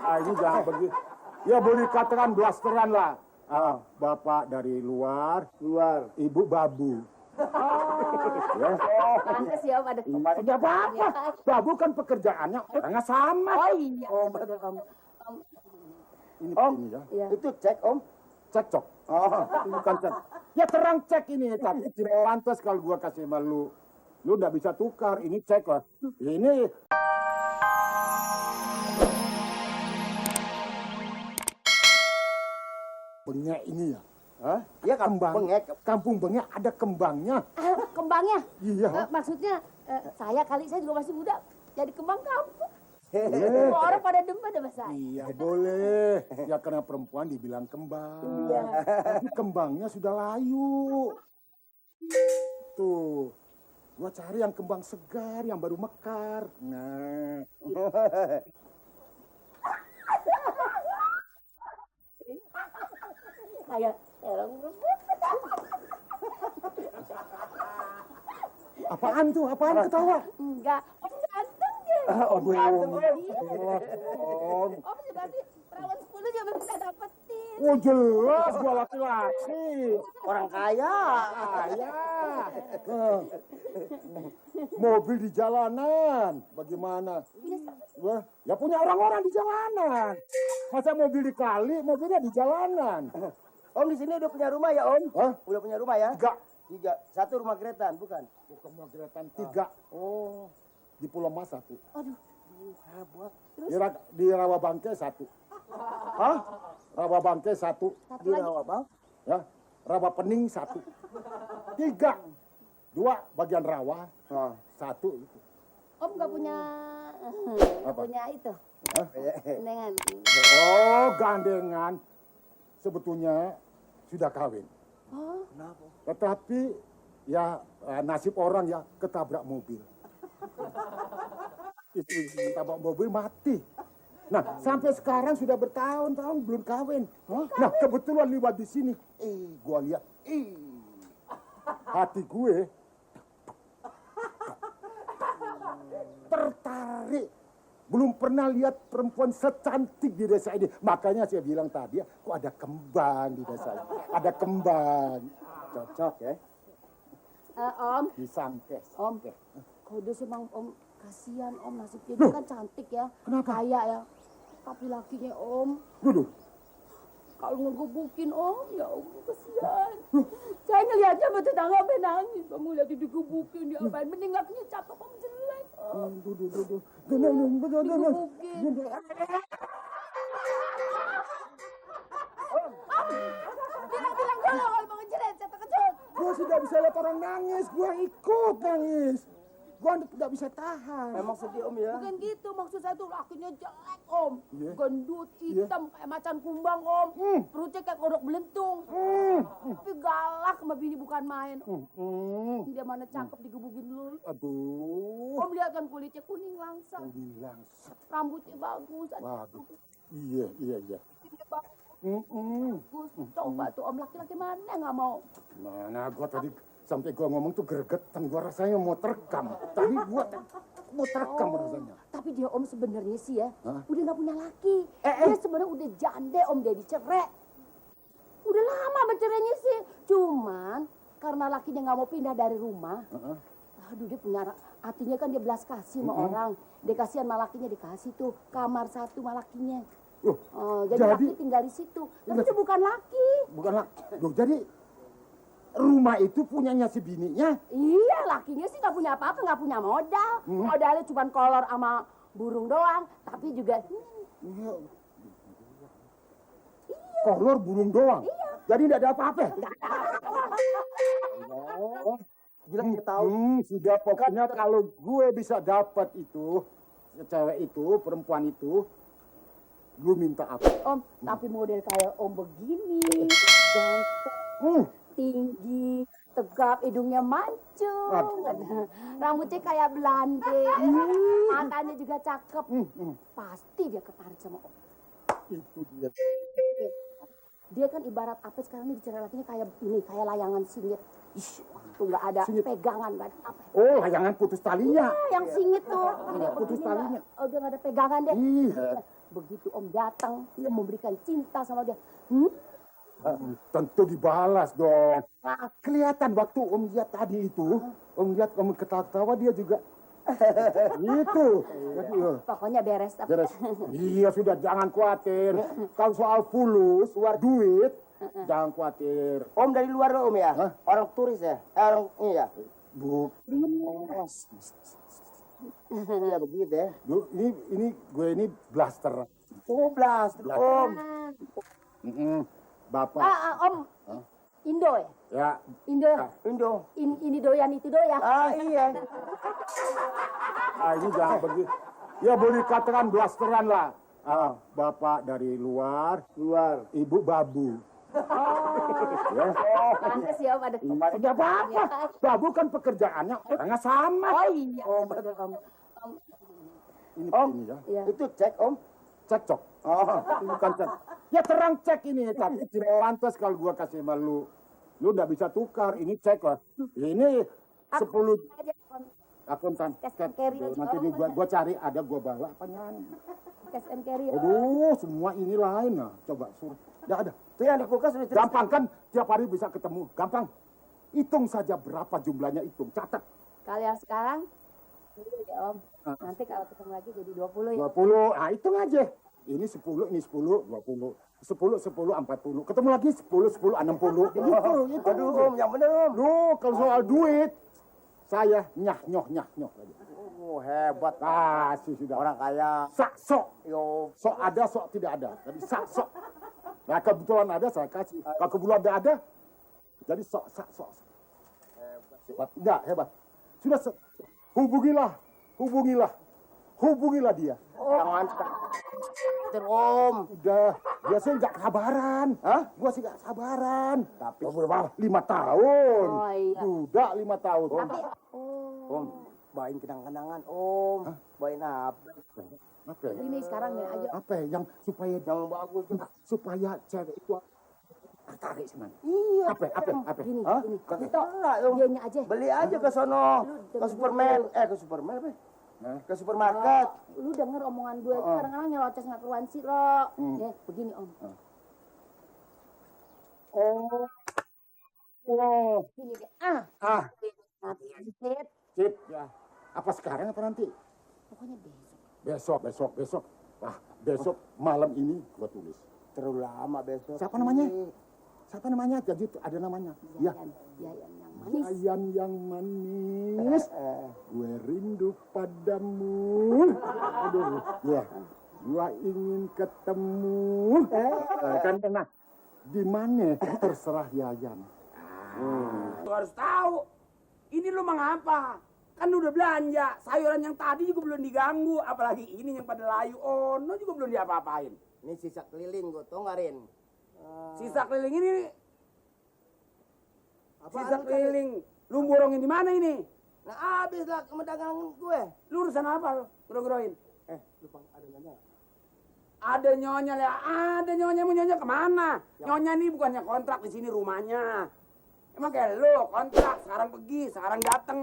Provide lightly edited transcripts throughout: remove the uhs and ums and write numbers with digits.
Ini jangan begitu. Ya boleh katakan blasteran lah. Bapak dari luar, ibu babu. Ya. Pantes ya Om ada. Tidak apa-apa. Babu kan pekerjaannya orangnya sama. Oh iya. Oh, betul Om. Ini, Om, ini ya. Iya. itu cek Om. Cekcok. Ini bukan cek. Ya terang cek ini, tapi tidak pantas kalau gua kasih sama lu. Lu nggak bisa tukar. Ini cek lah. Ini bengek ini ya. Hah? Iya Kembang. bengek. Kampung bengek ada kembangnya. Kembangnya. Iya. Maksudnya saya juga masih muda jadi kembang kampung. Boleh. Semua orang pada demen sama saya. Iya boleh. Ya karena perempuan dibilang kembang. Iya. Tapi kembangnya sudah layu. Tuh. Gua cari yang kembang segar, yang baru mekar. Nah. Kayak terong rebus. Apaan tuh? Apaan ketawa? Enggak. Om ganteng deh. Om ganteng. Om juga sih perawan 10 juga bisa dapetin. Oh jelas gua laki-laki. Orang kaya. Mobil di jalanan. Bagaimana? Wah, ya punya orang-orang di jalanan. Masa mobil di kali, mobilnya di jalanan. Om di sini udah punya rumah ya Om? Hah? Udah punya rumah ya? Tiga. Satu rumah Gretan, bukan? Bukan Magretan, 3. Oh, Di Pulau Mas 1. Aduh. hebat. Di Rawabangke 1. Hah? Rawabangke 1. Di rawa bang? Ya. Rawa Pening 1. 3. 2 bagian rawa. 1 itu. Om nggak punya Apa? punya itu. Dengan. Oh, gandengan. Sebetulnya sudah kawin. Oh. Kenapa? Tetapi ya nasib orang ya ketabrak mobil. Istri ketabrak mobil mati. Nah, sampai sekarang sudah bertahun-tahun belum kawin. Nah, kebetulan lewat di sini. Gua lihat. Hati gue tertarik. Belum pernah lihat perempuan secantik di desa ini. Makanya saya bilang tadi, kok ada kembang di desa ini. Ada kembang. Cocok ya. Om. Disangkes. Om. Kode sih Bang Om. Kasihan Om nasibnya dia kan cantik ya. Kenapa? Kaya ya. Tapi lakinya Om. Duduk. Kalau ngegebukin Om, ya Om kasihan. Saya ngeliatnya sama tetangga sampai nangis. Kamu lihat digebukin, diapain. Mending lakinya cakep Om jelek. Duduk. Digebukin. Dia bilang dulu kalau mau ngejeret, saya terkejut. Gua sudah bisa lihat orang nangis. Gua ikut nangis. Gua tidak bisa tahan. Memang sedih Om ya? Bukan gitu, maksud saya tuh lakinya jelek Om. Iya. Gendut, hitam, kayak macan kumbang Om. Perutnya kayak kodok belentung. Tapi galak sama bini bukan main. Dia mana cakep digebukin dulu. Aduh. Om lihat kan kulitnya kuning langsang. Bilang. Rambutnya bagus. Waduh. Iya. Dia bagus. Coba tuh Om, laki-laki mana nggak mau. Mana gua tadi sampai gua ngomong tuh gregetan. Gua rasanya mau terekam. Tapi gua mau terekam rasanya. Tapi dia Om sebenarnya sih ya, Hah? udah nggak punya laki. Dia sebenarnya udah jande Om, dia dicerai. Udah lama bercerainya sih. Cuman karena lakinya nggak mau pindah dari rumah. Aduh dia punya hatinya kan dia belas kasih sama orang. Dia kasihan sama lakinya, dikasih tuh kamar 1 sama lakinya. Jadi laki tinggal di situ. Tapi itu bukan laki. Bukan lah. Loh, jadi rumah itu punyanya si bininya. Iya, lakinya sih nggak punya apa-apa, nggak punya modal. Modalnya cuma kolor sama burung doang. Tapi juga Iya. Kolor burung doang. Iya. Jadi tidak ada apa-apa. Oh, gila dia tahu. Sudah pokoknya kalau gue bisa dapat itu, cewek itu, perempuan itu, lu minta apa? Om, tapi model kayak Om begini, ganteng, tinggi, tegap, hidungnya mancung, rambutnya kayak Belanda, matanya juga cakep. Pasti dia ketarik sama Om. Itu dia. Dia kan ibarat apa sekarang ini dicerai lakinya kayak ini, kayak layangan singet. Tuh nggak ada Singit. pegangan, nggak ada apa. Oh, layangan putus talinya. Yang singit tuh. Gini, Putus begini, talinya. nggak- udah nggak ada pegangan deh. Iya. Begitu Om datang, dia memberikan cinta sama dia. Tentu dibalas dong. Nah, kelihatan waktu Om lihat tadi itu, Om lihat Om ketawa-tawa dia juga. Gitu. Jadi, Pokoknya beres. Tapi beres. Iya sudah, jangan khawatir. Kalau soal fulus, duit, jangan khawatir. Om dari luar loh, Om ya? Hah? Orang turis ya? Orang ini ya? Bu, Ya begitu ya. ini gue ini blaster. Oh, blast, Om. Bapak, Om, Indo ya? ya, Indo, Indo. ini doyan itu doyan. Ah, iya. ini jangan begitu. Ya boleh dikatakan blasteran lah. Bapak dari luar, ibu babu. Ya. Pantes ya Om ada. Tidak apa-apa. Babu kan pekerjaannya orangnya sama. Oh iya. Ini, Om. ini ya. Iya. Itu cek, Om. Cekcok. Ini bukan cek. Ya terang cek ini, tapi tidak pantas kalau gua kasih sama lu. Lu udah bisa tukar, ini cek lah. Ini 10 Aja, Om. akuntan. Cash and carry aja. Nanti ini gua cari, ada gua bawa apa nyanyi. Cash and carry. Aduh, semua ini lain nah. Coba suruh. Nggak ada. Itu yang di kulkas udah terus. Gampang kan, tiap hari bisa ketemu. Gampang. Hitung saja berapa jumlahnya, hitung. Catat. Kalau yang sekarang, ini ya Om. Nanti kalau ketemu lagi jadi 20 ya. 20, nah hitung aja. Ini 10, ini 10, 20. 10, 10, 40. Ketemu lagi 10, 10, 60. Gitu, itu. Aduh, Om, yang bener, Om. Duh, kalau soal duit, saya nyah, nyoh aja. Oh, hebat. Kasih sudah. Orang kaya. Sak, sok. Yo, Sok ada, sok tidak ada. Jadi sak, sok. Nah, kebetulan ada, saya kasih. Kalau kebetulan tidak ada, jadi sok, sak, sok. Hebat. Enggak, hebat. Sudah, hubungilah dia. jangan Om. Udah, dia sih nggak sabaran. Hah? Gua sih nggak sabaran. Tapi, berapa? 5 tahun. Oh, iya. Udah 5 tahun. Om, bawain kenang-kenangan, Om. Bawain apa? Apa ya? Ini sekarang ya aja. Apa ya? Yang supaya Yang bagus. supaya cewek itu tertarik sama. Iya. Apa? Gini, Hah? gini. Kagak Itu pernah, Om. dianya aja. Beli aja ke sono. Ke Superman. Ke Superman apa? Ke supermarket. Lu denger omongan gue, kadang-kadang nyelocos nggak keruan sih, Ro. Ya, begini Om. Gini deh. Nanti sip. Sip ya. Apa sekarang apa nanti? Pokoknya besok. Besok. Wah, besok malam ini gua tulis. Terlalu lama besok. Siapa namanya? Jadi ada namanya. Ya. Yayan yang manis. Yayan yang manis, gue rindu padamu. Aduh, ya, gue ingin ketemu. Kan enak. Di mana? Terserah Yayan. Lu harus tahu. Ini lu mengapa? Kan udah belanja. Sayuran yang tadi juga belum diganggu. Apalagi ini yang pada layu. Ono juga belum diapa-apain. Ini sisa keliling gue tongarin. Sisa keliling ini. Apaan Sisa lu tadi? keliling. Lu borongin di mana ini? Nah, habis lah kemendagangan gue. Lu urusan apa lu? Gero-geroin. Lupa ada nanya. Ada nyonya lah. Ada nyonya. Mau nyonya kemana? Nyonya ini bukannya kontrak di sini rumahnya. Emang kayak lu kontrak. Sekarang pergi. Sekarang dateng.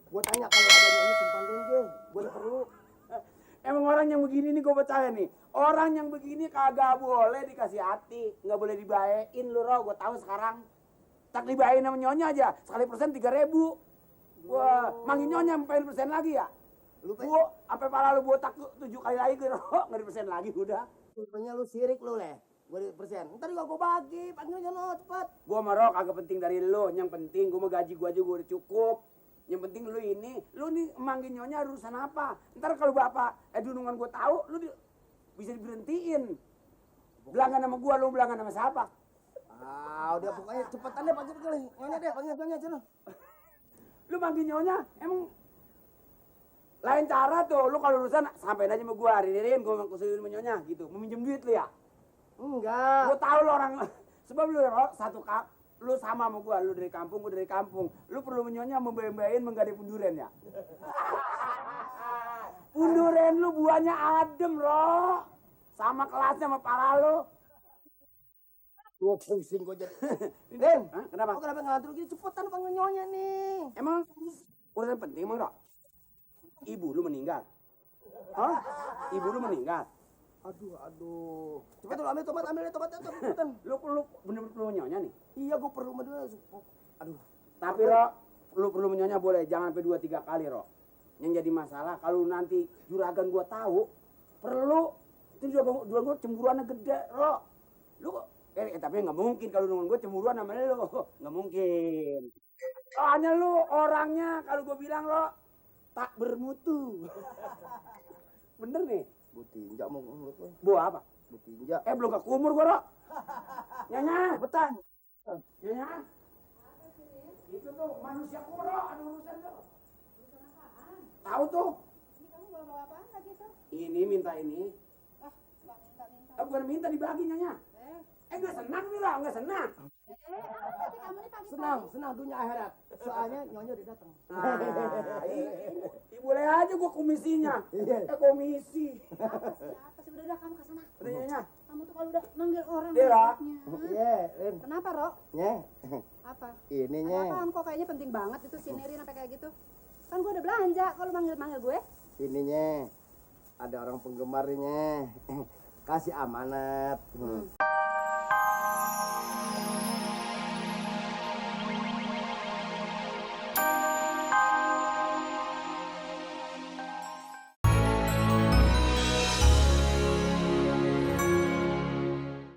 Gue tanya kalau ada nyanyi simpan gue. Gue perlu. Emang orang yang begini nih gue percaya nih. Orang yang begini kagak boleh dikasih hati. Nggak boleh dibayain lu, Ro. Gue tahu sekarang. Tak dibayain sama nyonya aja. Sekali persen 3.000. Wah, manggil nyonya ngapain persen lagi ya? Lu Gua sampai pala lu botak 7 kali lagi gue, Ro. Nggak di persen lagi udah. rupanya lu sirik lu leh. Gue di persen. Ntar juga gue bagi. Panggil no cepat. Gue sama Ro kagak penting dari lu. Yang penting gue mau gaji gue aja gue udah cukup. Yang penting lu nih manggil nyonya urusan apa? Ntar kalau bapak dunungan gue tahu, bisa diberhentiin. Belanggan sama gue, lu belanggan sama siapa? Udah pokoknya cepetan deh panggil kali. Nyonya deh, panggil nyonya sana. Lu manggil nyonya, emang lain cara tuh. Lu kalau urusan sampein aja sama gue, Ririn, gue kusurin sama nyonya gitu. Mau minjem duit lu ya? Enggak. Gue tahu lu orang, sebab lu lu sama gue, lu dari kampung, gue dari kampung. Lu perlu menyonya membayang-bayangin menggadai punduren ya? Punduren lu buahnya adem, Ro. Sama kelasnya sama para lu. Tuh pusing gue jadi. Den, Hah? Kenapa? kok kenapa ngantuk gini? Cepetan panggil nyonya nih. Emang urusan penting emang, Rok? Ibu lu meninggal. Hah? Ibu lu meninggal. Aduh. Cepet lu ambil tomatnya, cepetan. Lu bener-bener perlu nyonya nih. Iya, gue perlu sama dia. Aduh. Tapi Rok, lu perlu menyonya boleh, jangan sampai 2-3 kali, Rok. Yang jadi masalah kalau nanti juragan gua tahu, perlu itu juragan gua cemburuannya gede, Rok. Lu kok tapi nggak mungkin kalau nunggu gua cemburuan sama lu. Nggak mungkin. Soalnya lu orangnya kalau gua bilang, Rok, tak bermutu. Bener nih. Gue tinjak mau mulut lu. Buah apa? Gue tinjak. Belum ke kumur gua, Rok. Nyonya, betan. Nyonya. Itu tuh manusia kuro, ada urusan tuh. Urusan apaan? Tahu tuh. Ini kamu bawa apaan lagi tuh? Ini minta ini. Ah, nggak minta-minta. Bukan minta dibagi nyonya. Nggak senang nih lah, nggak senang. Apa sih kamu nih pagi-pagi? Senang dunia akhirat. Soalnya nyonya udah datang. Boleh aja gua komisinya. Komisi. Apa sih? Udah kamu ke sana. Udah nyonya. Kamu tuh kalau udah manggil orang Dera. manggilnya. Iya, Rin. Kenapa, Rok? Nye. Apa? Ini Ada nye. apaan kok kayaknya penting banget itu sinirin sampai kayak gitu. Kan gue udah belanja, kalau manggil-manggil gue. Ini nye. Ada orang penggemarnya. Kasih amanat.